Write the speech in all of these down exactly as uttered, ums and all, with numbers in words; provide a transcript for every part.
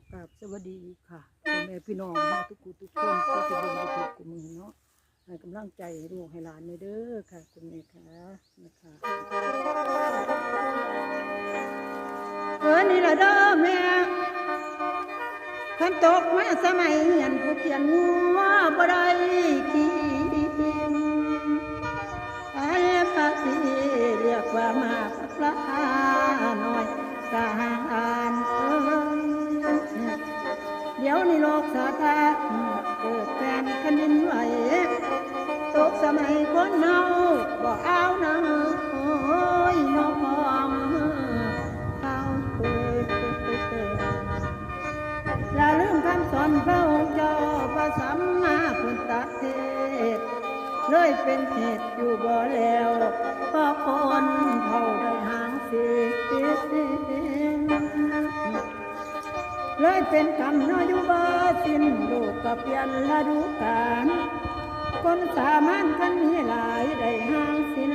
กราบสวัสดีค่ะพ่อแม่พี่น้องเฮาทุกผู้ทุกคนที่เบิ่งอยู่ทุกมื้อเนาะ ให้กำลังใจให้ลูกให้หลานแหน่เด้อค่ะคุณแม่ค่ะนะคะ เออ นี่ล่ะเด้อแม่ คันตกมาสมัยเฮียนผู้เขียนงัวบ่ได้กิน ไอ้ภาษีเรียกว่ามาพระน้อยสหางอ่านเอิง เดี๋ยวนี้โลกสาธาเกิดแผ่นแผ่นดินไหว ตกสมัยคนเฮาบ่เอานะ โอ้ยน้องเฮา อย่าลืมคำสอนพระองค์เจ้าพระสัมมาพุทธเทศน์ เลยเป็นเหตุอยู่บ่แล้ว เพราะคนเฒ่าได้หางเสีย เลยเป็นกรรมเนาะอยู่บ่สิ้น ลูกก็เปลี่ยนฤดูกาล คนสามัญคันมีหลายได้หางสิ้น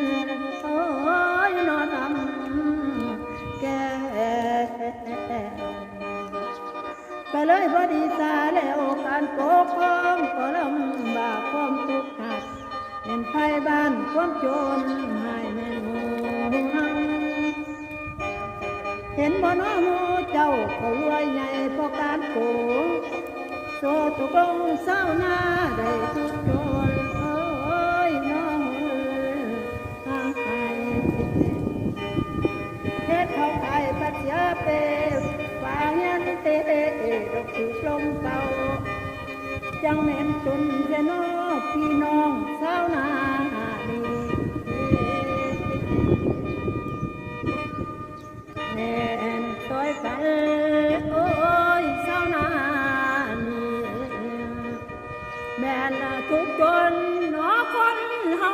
โอ้ยเนาะทำแก่ ก็เลยบ่ดีซาแล้ว การปกครองก็ลำบากความทุกข์หนัก แม่นไผบ้านความจนหายแม่นหมู่เฮา เห็นบ่น้อหมู่เจ้าเขารวยใหญ่เพราะการโกง โซ่ตกลงเศร้าหน้าได้ทุกข์จน โอ้ยน้องเอ้ย หาย เฮ็ดเขาขายปัดเสียเปรียบ ฝาเฮียนเตะดอกถือลมเป่า จังแม่นจนแท้น้อพี่น้องชาวนานี่ แม่นซอยไป โอ้ยชาวนานี่ แม่นทุกข์จนเนาะคนเฮา